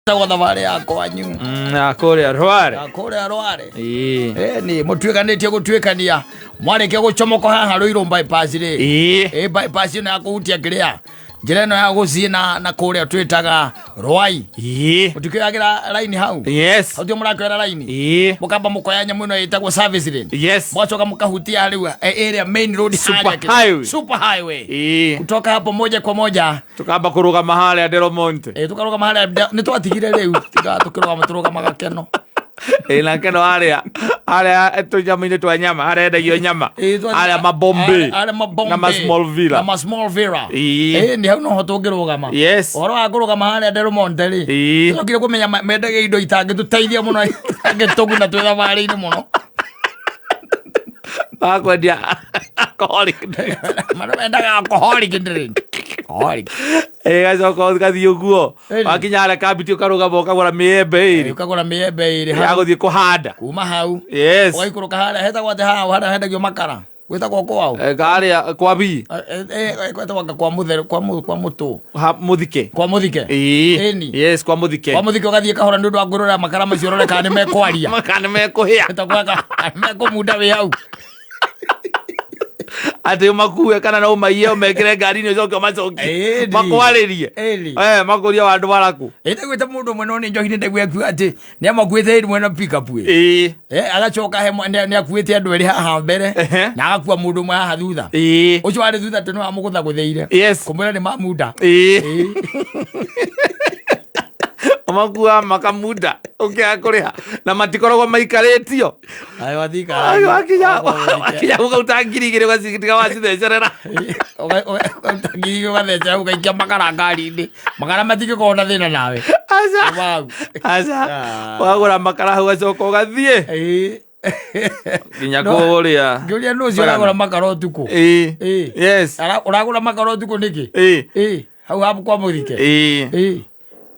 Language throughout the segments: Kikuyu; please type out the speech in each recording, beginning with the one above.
Tagwo thabarĩ ya kwanyu. Na kũrĩa Rware. Ya kũrĩa Rware. Ĩĩ. Ĩni mũtuĩkanĩtie gũtuĩkania mwarĩkia gũcomoka haha Ruiru bypass rĩ. Ĩĩ. Ĩ bypass ĩno ya kũhutia kĩrĩa njĩra ĩno ya gũthiĩ na kũrĩa twĩtaga Rwai. Ĩĩ. Mũtikĩoyagĩra raini hau. Yes. Hau tio mũrakĩoera raini. Ĩĩ. Mũkamba mũkoya nyamũ ĩno ĩtagwo service lane. Yes. Mũgacoka mũkahutia rĩu area main road Super harĩa kĩrĩa. highway. Super highway. Ĩĩ. Kutoka hapo moja kwa moja. Tukamba kũrũgama harĩa Del Monte. Tukarũgama harĩa nĩ twatigire rĩu tiga tũkĩrũgama tũrũgamaga keno. Ĩĩ na keno harĩa tũnyamũ-inĩ twa nyama harĩa endagio nyama. Ĩĩ, Harĩa Mabombe. Harĩa Mabombe. Na ma Small Villa. Na ma Small Villa. Ĩĩ. Ĩĩ, nĩ hau noho tũngĩrũgama. Yes. Ũhoro wa kũrũgama harĩa Del Monte rĩ. Ĩĩ. Tũcokire kũmenya mendagia indo itangĩtũteithia mũno itangĩtũguna twĩ thabarĩ-inĩ mũno. Makwendia alcoholic drink. Marĩa mendaga alcoholic drink. Alcoholic. Ĩĩ gacoka ũgathiĩ ũguo. Ĩĩ. Wakinya harĩa kambiti ũkarũgama ũkagũra mĩembe ĩrĩ. Ũkagũra mĩembe ĩrĩ Ya hau. gũthiĩ kũhanda. Kuma hau. Yes. Ũgaikũrũka harĩa hetagwo atĩ hau harĩa hendagio makara. Gwĩtagwo kwao. Harĩa kwa bi. Gwĩtagwo kwa mũtheru kwa kwa mũtũ. Ha mũthike. Kwa mũthike. Ĩĩ. Ĩni. Yes, kwa mũthike. Kwa mũthike ũgathiĩ kahora nĩ ũndũ wa kwĩrorera makara macio ũrore kana nĩ mekwaria. Kana nĩ mekũhĩa. Gwĩtagwo kana mekũmunda wĩ hau. Atĩ ũmakue kana no ũmaiye ũmekĩre ngari-inĩ ũcoke ũmacokie. Ĩni. Makwarĩrie. Ĩni. Makũrie wandũ waraku. Ĩ ndaiguĩte mũndũ ũmwe no nĩ njohi nĩ ndaigua akiuga atĩ nĩ amakuĩte ĩrĩ mwena pick up ĩ. Ĩĩ. Agacoka he nĩ akuĩte andũ erĩ haha mbere Ehe. na agakua mũndũ ũmwe haha thutha. Ĩĩ. Ũcio warĩ thutha atĩ no amũgũthagũthĩire. Yes. Kũmwĩra nĩ mamunda. Ĩĩ. Ĩĩ. Makua makamunda ũkĩaga kũrĩha na matikoragwo maikarĩtio. Ayo wathika. Ayo wakinya ũkauta 2000 ũgacitiga wacithecerera. Ngiri ũgatheca ũgaikia makara ngari-inĩ. Makara matingĩkorwo na thĩna nawe. Aca. Wau. Aca. Ah. Wagũra makara hau ũgacoka ũgathiĩ Ĩĩ. nginya No. kũrĩa. Ngĩũria nũ ũcio ũragũra makara ũtukũ. Ĩĩ. Ĩĩ. Yes. Ũragũra makara ũtukũ nĩkĩ? Ĩĩ. Ĩĩ. Hau hapu kwa mũthike. Ĩĩ. Ĩĩ.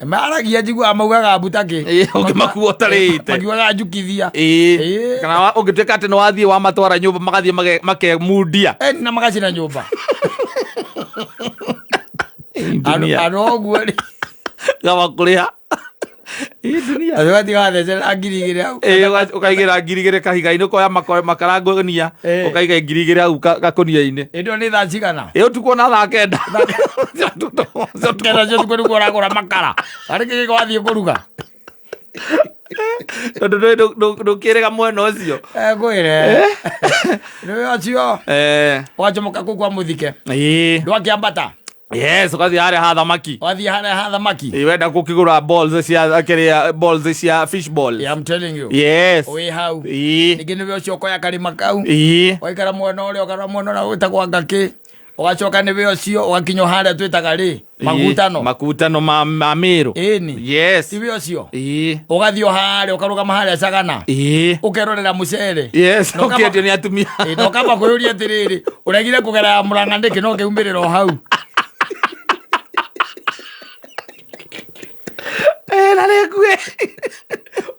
Maragia njiguaga maugaga mbutakĩ. Ĩĩ, ũngĩmakua ũtarĩte. Makiugaga njukithia. Ĩĩ. Ĩĩ. Kana ũngĩtuĩka atĩ nĩ wathiĩ wamatwara nyũmba magathiĩ makemundia. Na magacina nyũmba. Dunia. Andũ ũguo rĩ. Gaba kũrĩha. Ĩĩ dunia. Andũ gatiga wathecerera 2000 hau. Ĩĩ, ũkaigĩra 2000 kahiga-inĩ ũkoya makara ngũnia Ĩĩ. ũkaiga 2000 hau gakũnia-inĩ. Ĩndĩ ĩyo nĩ thaa cigana? Ĩĩ ũtukũ ona thaa 9. 9 cia ũtukũ nĩguo ũragũra makara. Arĩ kĩgĩko wathiĩ kũruga. Tondũ ndũkĩrĩga mwena ũcio. Ngwĩre. Nĩ ũcio. Eh. Ũgacomoka kũu kwa mũthike. Ĩĩ. Ndwakĩambata. Yes, ũgathiĩ harĩa ha thamaki. Wathiĩ harĩa ha thamaki. Ĩĩ, wenda gũkĩgũra balls cia kĩrĩa balls cia fish balls. Yeah, I'm telling you. Yes. Wĩ hau. Ĩĩ. Ningĩ nĩwe ũcio ũkoya karĩma kau. Ĩĩ. Waikara mwena ũrĩa ũkarora mwena ũrĩa wĩtagwo ngakĩ. Ũgacoka nĩwe ũcio ũgakinya harĩa twĩtaga rĩ makutano. Makutano ma Meru. Ĩni. Yes. Tiwe ũcio. Ĩĩ. Ũgathiĩ o harĩa ũkarũgama harĩa Cagana. Ĩĩ. Ũkerorera mũcere. Yes, Na ũkamba- ũkĩendio nĩ atumia. Ĩĩ, na ũkamba kwĩyũria atĩrĩrĩ, ũregire kũgera ya Mũrang'a nĩkĩ no ũkĩumĩrĩra o hau. Ĩĩ, na nĩngue.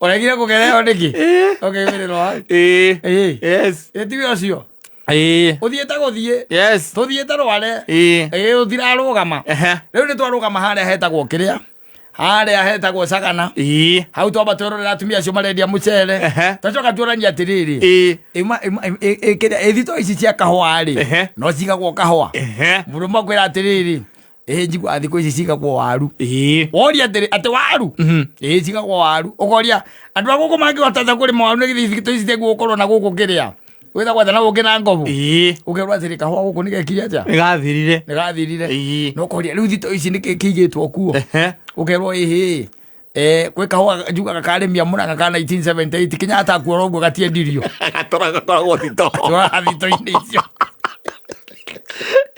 Ũregire kũgera ĩyo nĩkĩ? Ĩĩ. Ũkĩumĩrĩra o hau. Ĩĩ. Ĩĩ. Yes. Ĩĩ, tiwe ũcio. Ĩĩ. Ũthiĩte gũthiĩ. Yes. Tũthiĩte Rware. Ĩĩ. Ĩĩ, ũtirarũgama. Ehe. Rĩu nĩ twarũgama harĩa hetagwo kĩrĩa. Harĩa hetagwo Cagana. Ĩĩ. Hau twamba twerorera atumia acio marendia mũcere. Ehe. Twacoka tuorania atĩrĩrĩ. Ĩĩ. Ĩma ĩthito ici cia kahũa rĩ. Ehe. No cigagwo kahũa. Ehe. Mũndũ ũmwe akwĩra atĩrĩrĩ. Ĩĩ njiguaga thikũ ici cigagwo waru. Ĩĩ. Woria atĩrĩ atĩ waru? Ĩĩ cigagwo waru. Ũkoria andũ a gũkũ mangĩhota atĩa kũrĩma waru nĩ githĩ ithito ici tiguo gũkorwo na gũkũ kĩrĩa. Gwĩtagwo atĩa na gũkĩ na ngobu. Ĩĩ. Ũkerwo atĩrĩ kahũa gũkũ nĩ gekire atĩa? Nĩ gathirire. Nĩ gathirire. Ĩĩ. Na ũkoria rĩu thito ici nĩkĩ kĩigĩtwo kuo? Ehe. Ũkerwo ĩhĩ. Gwĩ kahũa njugaga karĩmia Mũrang'a ka 1978 Kenyatta akuora ũguo gatiendirio. Gatũraga gakoragwo thito. Gatũraga thito-inĩ icio.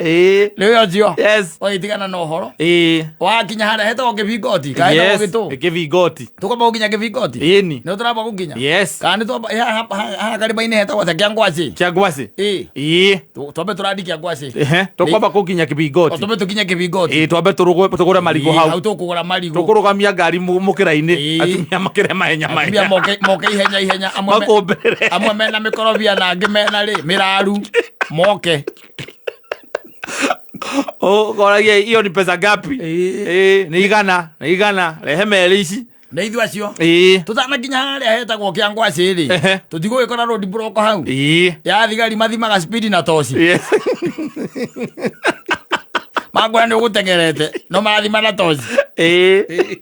Ĩĩ. Rĩu ũcio. Yes. Ũgĩtigana na ũhoro. Ĩĩ. Wakinya harĩa hetagwo kĩbingoti. Kana hetagwo Yes. gĩtũ. Kĩbingoti. Tũkwamba gũkinya kĩbingoti. Ĩni. Nĩ tũramba gũkinya. Yes. Kana nĩ twamba haha karĩma-inĩ hetagwo atĩa kĩa ngwacĩ. Kĩa ngwacĩ. Ĩĩ. Ĩĩ. Twambe tũrandi kĩa ngwacĩ. Ehe. Tũkwamba gũkinya kĩbingoti. Twambe tũkinye kĩbingoti. Ĩĩ, twambe tũgũre marigũ Ĩĩ, hau. Hau tũkũgũra marigũ. Tũkũrũgamia ngari mũkĩra-inĩ. Ĩĩ. Atumia makĩre mahenya Atumia mahenya. moke ihenya ihenya. Amwe Makũmbĩrĩre. Amwe mena mĩkorobia na angĩ mena rĩ mĩraru. Moke. Ũkoragia hiyo ni pesa ngapi? Ĩĩ. Ĩĩ, nĩ igana, nĩ igana, rehe merĩ ici. Nĩ ithuĩ acio. Ĩĩ. Tũtanakinya harĩa hetagwo kĩa ngwacĩ rĩ, Ehe. tũtigũgĩkora road block hau Ĩĩ. ya thigari mathimaga speed na toci. Yes. Makwĩra nĩ ũgũteng'erete no marathima na toci. Ĩĩ.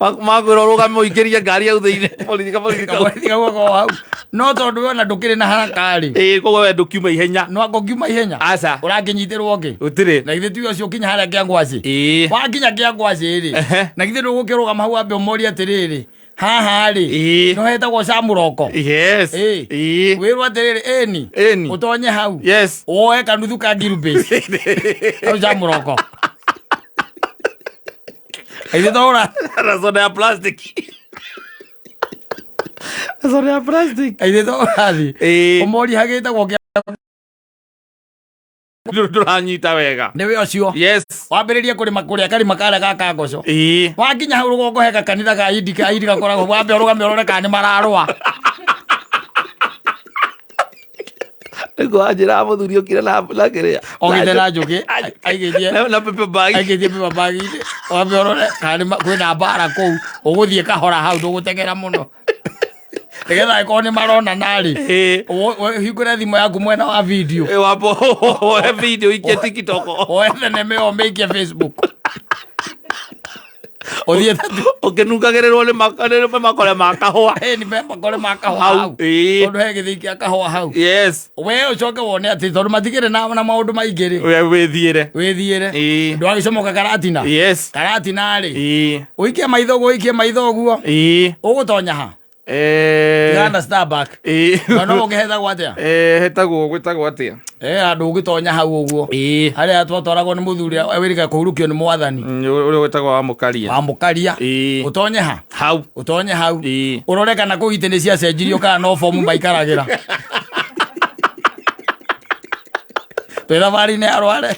Makwĩra ũrũgame ũingĩrie ngari hau thĩinĩ. Borithi kaborithi kau. Kaborithi kau gakoragwo hau, no tondũ we ona ndũkĩrĩ na haraka rĩ. Ĩĩ, koguo we ndũkiuma ihenya. No anga ũngiuma ihenya. Aca. Ũrakĩnyitĩrwo ngĩ? Gũtirĩ. Na githĩ tiwe ũcio ũkinya harĩa kĩa ngwacĩ? Ĩĩ. Wakinya kĩa ngwacĩ rĩ, Ehe. na githĩ ndũgũkĩrũgama hau wambe ũmorie atĩrĩrĩ, haha rĩ, Ĩĩ. no hetagwo Camũroko? Yes. Ĩĩ. Ĩĩ. Wĩrwo atĩrĩrĩ, ĩni. Ĩni. Ũtonye hau. Yes. Woe kanuthu ka ngirubĩci hau Camũroko. Ithe to ũra Na soda ya plastic. Na soda ya plastic. Ithe to ũrathiĩ. Ĩĩ. Ũmorie hagĩtagwo kĩa Ndũranyita wega. Nĩwe ũcio. Yes. Wambĩrĩrie kũrĩma kũrĩa karĩma karĩa ga kangoco. Ĩĩ. Wakinya hau rũgongo he gakanitha ka Hindi ka Hindi gakoragwo, wambe ũrũgame ũrore kana nĩ mararũa. Nĩguo wanjĩra mũthuri ũkire na kĩrĩa. Ogĩte na njũkĩ aigĩtie Na paper bag. Aigĩtie paper bag inĩ, wambe ũrore kana kwĩna mbara kũu, ũgũthiĩ kahora hau, ndũgũteng'era mũno. Nĩgetha angĩkorwo nĩ maronana rĩ, Ĩĩ. Ũhingũre thimũ yaku mwena wa video. Ĩĩ, wambo woe video ikie TikTok. Woe thenema ĩyo ũmĩikie Facebook. Ũthiĩ tatu. Ũkĩnungagĩrĩrwo nĩ makore ma kahũa. Ĩĩ, nĩ makore ma kahũa Hau, hau. ĩĩ. Tondũ he gĩthĩi kĩa kahũa hau. Yes. We ũcoke wone atĩ tondũ matikĩrĩ na maũndũ maingĩ rĩ. We wĩthiĩre. Wĩthiĩre. Ĩĩ. Ndwagĩcomoka Karatina. Yes. Karatina rĩ. Ĩĩ. Ũikie maitho ũguo, ũikie maitho ũguo. Ĩĩ. Ũgũtonya ha? Eh. Tigana Starbucks. Ĩĩ. Na no ũngĩhetagwo atĩa? Eh, hetagwo gwĩtagwo atĩa? Eh, handũ ũngĩtonya hau ũguo. Ĩĩ. Harĩa twatwaragwo nĩ mũthuri wĩrĩga kũhurũkio nĩ mwathani. Ũrĩa wĩtagwo wa Mũkaria. Wa Mũkaria. Ĩĩ. Ũtonye ha? Hau. Ũtonye hau. Ĩĩ. Ũrore kana kũu itĩ nĩ ciacenjirio kana no bomu maikaragĩra. Twĩ thabarĩ-inĩ ya Rware.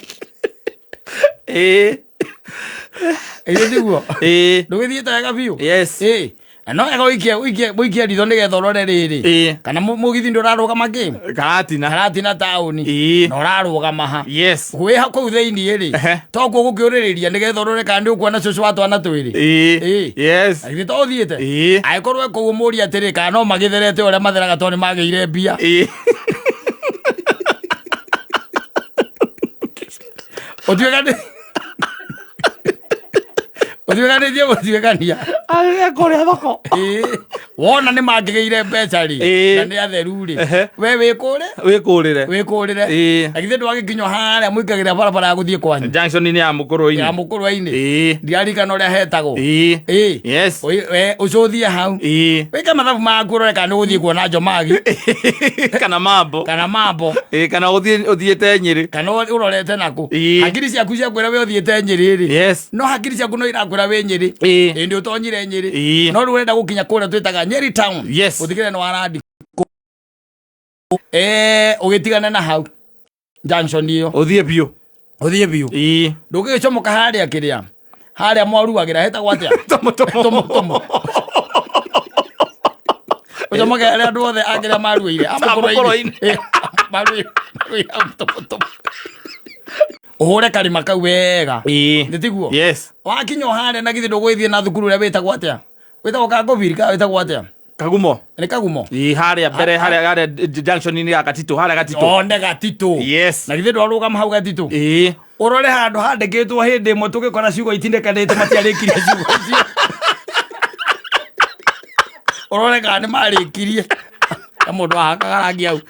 Ĩĩ. Ĩĩ tiguo. Ĩĩ. Ndũgĩthiĩte wega biũ. Yes. Ĩĩ. Na no wega ũikie ũikie ũikie ritho nĩgetha ũrore rĩrĩ. Ĩĩ. Kana mũgithi ndũrarũgama kĩ? Karatina. Karatina taũni. Ĩĩ. Na ũrarũgama ha? Yes. Wĩ ha kũu thĩinĩ rĩ. Ehe. To kuo gũkĩũrĩrĩria nĩgetha ũrore kana nĩ ũkuona cũcũ wa twana twĩrĩ. Ĩĩ. Ĩĩ. Yes. Na githĩ to ũthiĩte? Ĩĩ. Angĩkorwo e kũu ũmũrie atĩrĩ kana no magĩtherete ũrĩa matheraga tondũ nĩ magĩire mbia. Ĩĩ. Ũtuĩka ũtuĩkanĩtie gũtuĩkania. Arĩ kũrĩa thoko. Ĩĩ. Wona nĩ mangĩgĩire mbeca rĩ, Ĩĩ. na nĩ atheru rĩ, Ehe. we wĩkũre Wĩkũrĩre. wĩkũrĩre. Ĩĩ. Na githĩ ndwagĩkinywo harĩa mũikagĩra barabara ya gũthiĩ kwanyu Junction-inĩ ya Mũkũrwe-inĩ. ya Mũkũrwe-inĩ. Ĩĩ. Ndiaririkana ũrĩa hetagwo. Ĩĩ. Ĩĩ. Yes. We ũcũthie hau. Ĩĩ. Wĩke mathabu maku ũrore kana nĩ ũgũthiĩ kuona Njomagi. Kana mambo. Kana mambo. Ĩĩ, kana ũthiĩte Nyĩrĩ. Kana ũrorete nakũ. Ĩĩ. Hakiri ciaku ciakwĩra we ũthiĩte Nyĩrĩ rĩ. Yes. No hakiri ciaku no irakwĩra wĩ Nyĩrĩ. Ĩĩ. Ĩndĩ ũtonyire Nyĩrĩ. Ĩĩ. No rĩu ũrenda gũkinya kũrĩa twĩtaga Nyeri town. Yes. Ũtigĩre nĩ warandi. Ũgĩtigane na hau junction ĩyo. Ũthiĩ biũ. Ũthiĩ biũ. Ĩĩ. Ndũngĩgĩcomoka harĩa kĩrĩa. Harĩa mwaruagĩra hetagwo atĩa? Tomo tomo. Tomo tomo. Ũcomoke harĩa andũ othe a kĩrĩa maruĩire. A Mũkũrwe-inĩ. Ĩĩ, maruĩire hau tomo tomo. Ũhũre karĩma kau wega. Ĩĩ. Nĩ tiguo? Yes. Wakinya o harĩa na githĩ ndũgũgĩthiĩ na thukuru ũrĩa wĩtagwo atĩa? Wĩtagwo Kangũbiri kana wĩtagwo atĩa? Kagumo. Nĩ Kagumo? Ĩĩ, harĩa mbere harĩa harĩa junction-inĩ ya Gatitũ, harĩa Gatitũ. One Gatitũ. Yes. Na githĩ ndwarũgama hau Gatitũ? Ĩĩ. Ũrore handũ handĩkĩtwo hĩndĩ ĩmwe tũgĩkora ciugo itindĩkanĩte matiarĩkirie ciugo icio. Ũrore kana nĩ marĩkirie. Na mũndũ ahakaga rangi hau.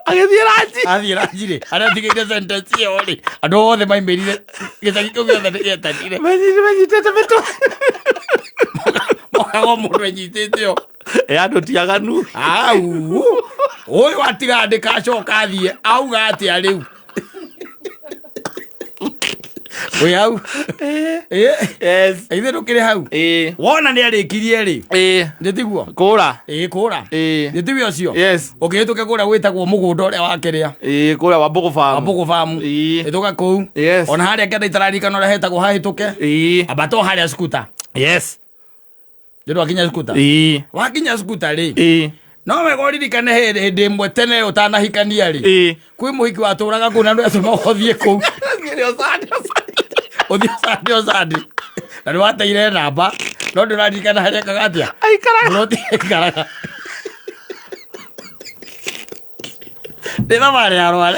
Agĩthiĩ ranji. Athiĩ ranji rĩ, arĩa atigĩire sentence ĩyo rĩ, andũ othe maimĩrire gĩcagi kĩu gĩothe nĩ gĩetanire. Menyitĩte mĩtwe. Mokaga o mũndũ enyitĩte ĩyo. Ĩ andũ ti aganu. Au. Ũyũ atiga ndĩkacoka athiĩ auga atĩa rĩu. Wĩ hau. Ĩ. Yes. Ithe ndũkĩrĩ hau. Ĩĩ. Wona nĩ arĩkirie rĩ. Ĩĩ. Nĩ tiguo? Kũra. Ĩĩ kũra. Ĩĩ. Nĩ tiwe ũcio? Yes. Ũkĩhĩtũke kũrĩa gwĩtagwo mũgũnda ũrĩa wa kĩrĩa. Ĩĩ, kũrĩa wa Mbũgũ Farm. Wa Mbũgũ Farm. Ĩĩ. Hĩtũka kũu. Yes. Ona harĩa kĩanda itaririkana ũrĩa hetagwo hahĩtũke. Ĩĩ. Ambata o harĩa skuta. Yes. Nĩ ndwakinya skuta. Ĩĩ. Wakinya skuta rĩ. Ĩĩ. No wega ũririkane hĩndĩ ĩmwe tene ũtanahikania rĩ, kwĩ mũhiki watũraga kũu na ndwetũmaga ũthiĩ kũu, ũthiĩ ũcande ũcande, na nĩ wateire namba, no ndũraririkana harĩa ekaga atĩa. Aikaraga. Mũroti aikaraga. Nĩ thabarĩ ya rware,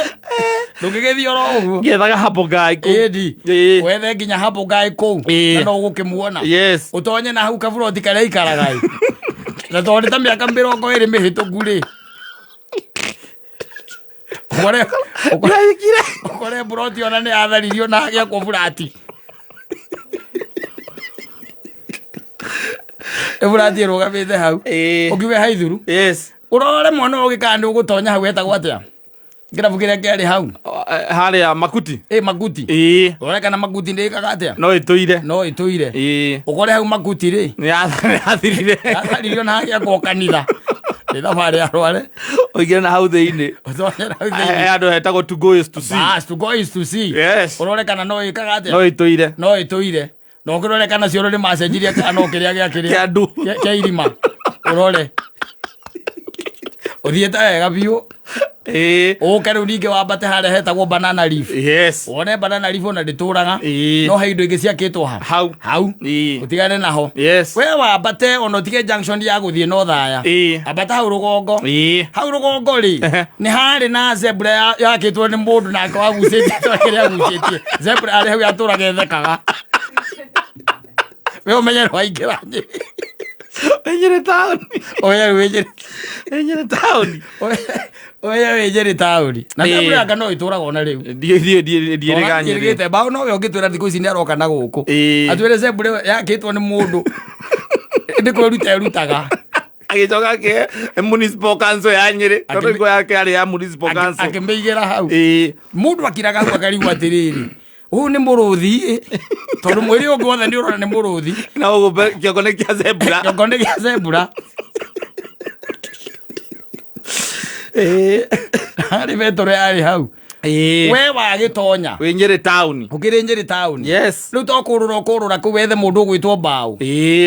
ndũngĩgĩthiĩ oro ũguo. Ngĩethaga hapo guy kũu. Ĩndi. Wethe nginya hapo guy kũu, na no ũgũkĩmuona. Ũtonye na hau kaburoti karĩa aikaraga ĩ. Na tondũ nĩ ta mĩaka 20 mĩhĩtũku rĩ, ũkore ũkore Ndahikire. ũkore buroti ona nĩ yatharirio na agĩakwo burati. Ĩ burati ĩrũgamĩte hau. Ũkiuge haithuru. Ũrore mwana ũyũ ũngĩ kana nĩ ũgũtonya hau etagwo atĩa? Kĩrabu kĩrĩa kĩarĩ hau. Harĩa makuti. Ĩ makuti. Ũrore kana makuti ndĩkaga atĩa? No ĩtũire. No ĩtũire. Ũkore hau makuti rĩ. Nĩ yathirire. Yatharirio na hagĩakwo kanitha. Nĩ thabarĩ ya rware. Ũingĩre na hau thĩinĩ. Ũtonye na hau thĩinĩ. Andũ hetagwo to go is to see. Bas, to go is to see. Ũrore kana no ĩkaga atĩa? No ĩtũire. No ĩtũire. Na ũkĩrore kana cioro nĩ macenjirie kana no kĩrĩa gĩa kĩrĩa. Kĩa ndu. Kĩa irima. Ũrore. Ũthiĩte wega biũ. Ũke rĩu ningĩ wambate harĩa hetagwo banana leaf. Wone banana leaf ona ndĩtũraga. No he indo ingĩ ciakĩtwo ha. Hau. Hau. Ũtigane naho. We wambate ona ũtige junction ya gũthiĩ no thaya. Ambata hau rũgongo. Hau rũgongo rĩ, nĩ harĩ na zebra yakĩtwo nĩ mũndũ nake wagucĩtie tondũ kĩrĩa agucĩtie. Zebra arĩ hau yatũraga ĩthekaga. We ũmenye nĩ waingĩra Nyĩrĩ. Nyĩrĩ taũni. Ũmenye nĩ wĩ Nyĩrĩ. Nyĩrĩ taũni. Ũmenye wĩ Nyĩrĩ taũni. Na zebra yanga no ĩtũraga ona rĩu. Ndiĩrĩga Nyĩrĩ. Ndiĩrĩgĩte mbaũ nowe ũngĩtwĩra thikũ ici nĩ aroka na gũkũ. Atwĩre zebra ĩyo yakĩtwo nĩ mũndũ nĩ kwĩruta ĩrutaga. Agĩcoka akĩhe municipal council ya Nyĩrĩ tondũ hingo yake yarĩ ya municipal council. Akĩmĩigĩra hau. Mũndũ akiraga hau akarigwo atĩrĩrĩ, ũyũ nĩ mũrũthi ĩ? Tondũ mwĩrĩ ũngĩ wothe nĩ ũrona nĩ mũrũthi. Na ũguo kĩongo nĩ kĩa zebra. Kĩongo nĩ kĩa zebra. Harĩ betũrũ yarĩ hau. We wagĩtonya. Wĩ Nyĩrĩ taũni. Ũkĩrĩ Nyĩrĩ taũni. Rĩu to kũrũra ũkũrũra kũu wethe mũndũ ũgwĩtwo mbaũ.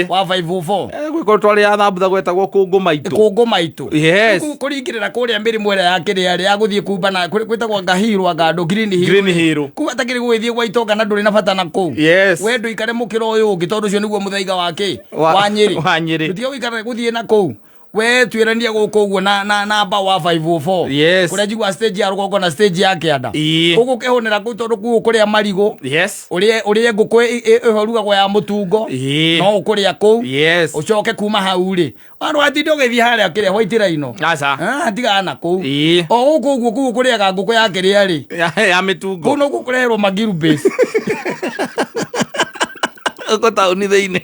Wa 504. Gwĩkorwo twarĩ athambutha gwetagwo kũngũ maitũ. Kũngũ maitũ. Rĩu kũringĩrĩra kũrĩa mĩrĩmũ ĩrĩa ya kĩrĩa rĩ, ya gũthiĩ kumba na gwĩtagwo Ngahirwa Ngandũ Green Hill. Green Hill. Kũu atakĩrĩ gũgĩthiĩ gwa itonga na ndũrĩ na bata na kũu. We ndũikare mũkĩra ũyũ ũngĩ tondũ ũcio nĩguo mũthaiga wa kĩ? Wa Nyĩrĩ. Wa Nyĩrĩ. Ndũtige gũikara gũthiĩ na kũu. We twĩranie gũkũ ũguo na mbaũ wa 504. Kũrĩa njiguaga stage ya rũgongo na stage ya kĩanda. Ũgũkĩhũnĩra kũu tondũ kũu ũkũrĩa marigũ. Ũrĩe ngũkũ ĩhorugagwo ya mũtungo. No ũkũrĩa kũu. Ũcoke kuma hau rĩ. Andũ atinda ũgĩthiĩ harĩa kĩrĩa White Rhino. Aca. Tigana na kũu. O gũkũ ũguo kũu ũkũrĩaga ngũkũ ya kĩrĩa rĩ. Ya mĩtungo. Kũu nokuo kũreherwo magiru base. Gũkũ taũni thĩinĩ.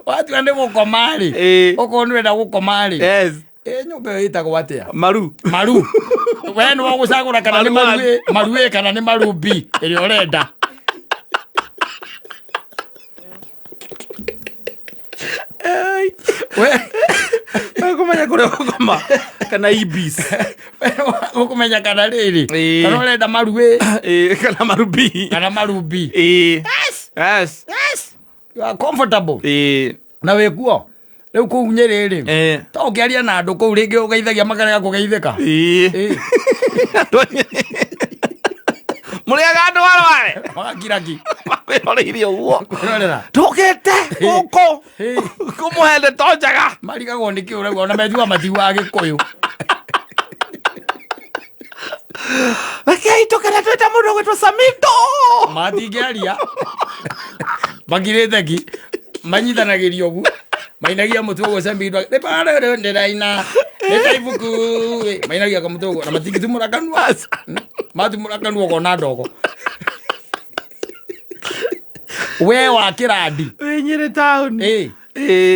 Watua nĩ gũkoma rĩ. Okorwo nĩ ũrenda gũkoma rĩ. Nyũmba ĩyo ĩtagwo atĩa? Maru. Maru. We nĩ ũgũcagũra kana nĩ maru A, maru A kana nĩ maru B ĩrĩa ũrenda. We kũmenya kũrĩa ũgũkoma kana ibis. Ũkũmenya kana rĩrĩ. Kana ũrenda maru A. Kana maru B. Kana maru B. Yes. Yes. You are comfortable. Na wĩ kuo. Rĩu kũu Nyĩrĩ rĩ. To ũkĩaria na andũ kũu rĩngĩ ũgeithagia makarega kũgeithĩka. Mũrĩaga andũ arware. Magakiraki. Makwĩroreire ũguo. Kwĩrorera. Tũkĩte gũkũ. Kũmũhe ndeto njega. Marigagwo nĩ kĩ ũraigua ona methua matiugaga Gĩkũyũ. Rekei tũkene twĩte mũndũ ũgwĩtwo Samido. Matingĩaria. Makirĩte ki. Manyitanagĩria ũguo. Mainagia mũtwe ũguo Samido. Nĩ barĩrĩ ndĩraina. Nĩ ta ibuku. Mainagia kamũtwe ũguo na matingĩtumũra kanua. Matumũra kanua ũkona ndogo. We wa kĩrandi. Wĩ Nyĩrĩ taũni.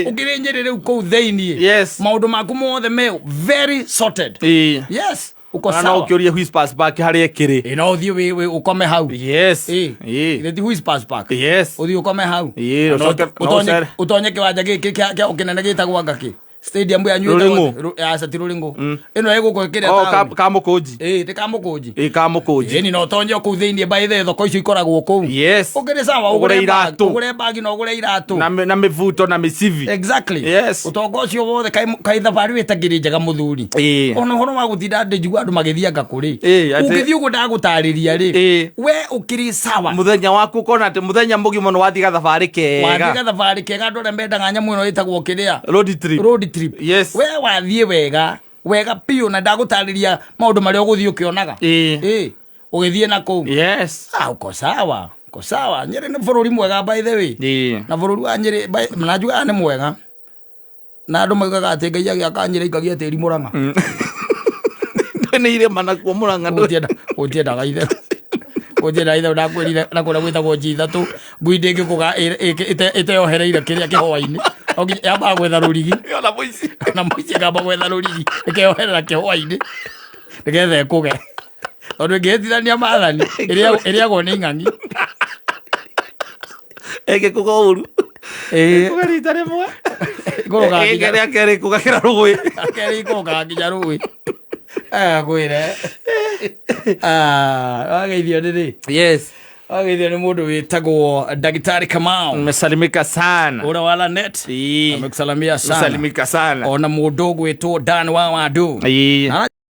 Ũkĩrĩ Nyĩrĩ rĩu kũu thĩinĩ. Maũndũ maku mothe me very sorted. Yes. Uko Na no sawa. ũkĩũrie Whispers Park harĩa ĩkĩrĩ. No ũthiĩ ũkome hau. Githĩ ti Whispers Park? Ũthiĩ ũkome hau. Ũcoke, no ũcere. Ũtonye kĩwanja gĩkĩ kĩa kĩnene gĩtagwo anga kĩ? Stadium yanyu Rũrĩng'ũ. Aca, ti Rũrĩng'ũ, ĩno ĩ gũkũ kĩrĩa Oh, taũni. Kamũkũnji. Ĩ, ti Kamũkũnji. Ĩ, Kamũkũnji. Ĩni, no ũtonye o kũu thĩinĩ. By the way, thoko icio ikoragwo kũu. Ũkĩrĩ sawa. Ũgũre ũgũre bag, iratũ. Ũgũre bagi na ũgũre iratũ. Na mĩbuto na mĩcibi. Ũtonga ũcio wothe, kaĩ thabarĩ ĩtakĩrĩ njega, mũthuri. Ona ũhoro wa gũtinda ndĩ njigua andũ magĩthianga kũrĩ. Ũngĩthiĩ ũguo ndagũtarĩria rĩ, we ũkĩrĩ sawa. Mũthenya waku ũkona atĩ mũthenya mũgima nĩ wathiĩ gathabarĩ kega. Wathiĩ gathabarĩ kega. Andũ arĩa mendaga nyamũ ĩno ĩtagwo kĩrĩa? Road trip. Road trip. We wathiĩ wega wega biũ, na ndagũtarĩria maũndũ marĩa ũgũthiĩ ũkĩonaga. Ĩ, ũgĩthiĩ na kũu. Ah, uko sawa, uko sawa. Nyĩrĩ nĩ bũrũri mwega, by the way. Na bũrũri wa Nyĩrĩ na njugaga nĩ mwega, na andũ maugaga atĩ Ngai agĩaka Nyĩrĩ aikagia tĩri Mũrang'a. Nĩ irĩma nakuo Mũrang'a. Gũtiendaga itherũ, gũtiendaga itherũ. Ndakwĩrire na kũrĩa gwĩtagwo G3, ngui ndĩngĩkũga ĩteyohereire kĩrĩa kĩhũa-inĩ. No nginya yambaga gwetha rũrigi. Ona mũici. Na mũici ĩkamba gwetha rũrigi, ĩkeyoherera kĩhũa-inĩ nĩgetha ĩkũge, tondũ ĩngĩhĩtithania maathani ĩrĩagwo nĩ ing'ang'i. Ĩngĩkũga ũru. Ĩkũga rita rĩmwe. Ĩkũrũgaga nginya Ĩngĩ rĩa kerĩ ĩkũgagĩra rũĩ. Kerĩ ikũrũkaga nginya rũĩ. Kwĩre wageithio nĩ rĩ? Wageithio nĩ mũndũ wĩtagwo Ndagĩtarĩ Kamau. Nimesalimika sana. Ũrĩa wa Lanet. Amekusalamia sana. Nimesalimika sana. Ona mũndũ ũgwĩtwo Dan wa Wandu. Na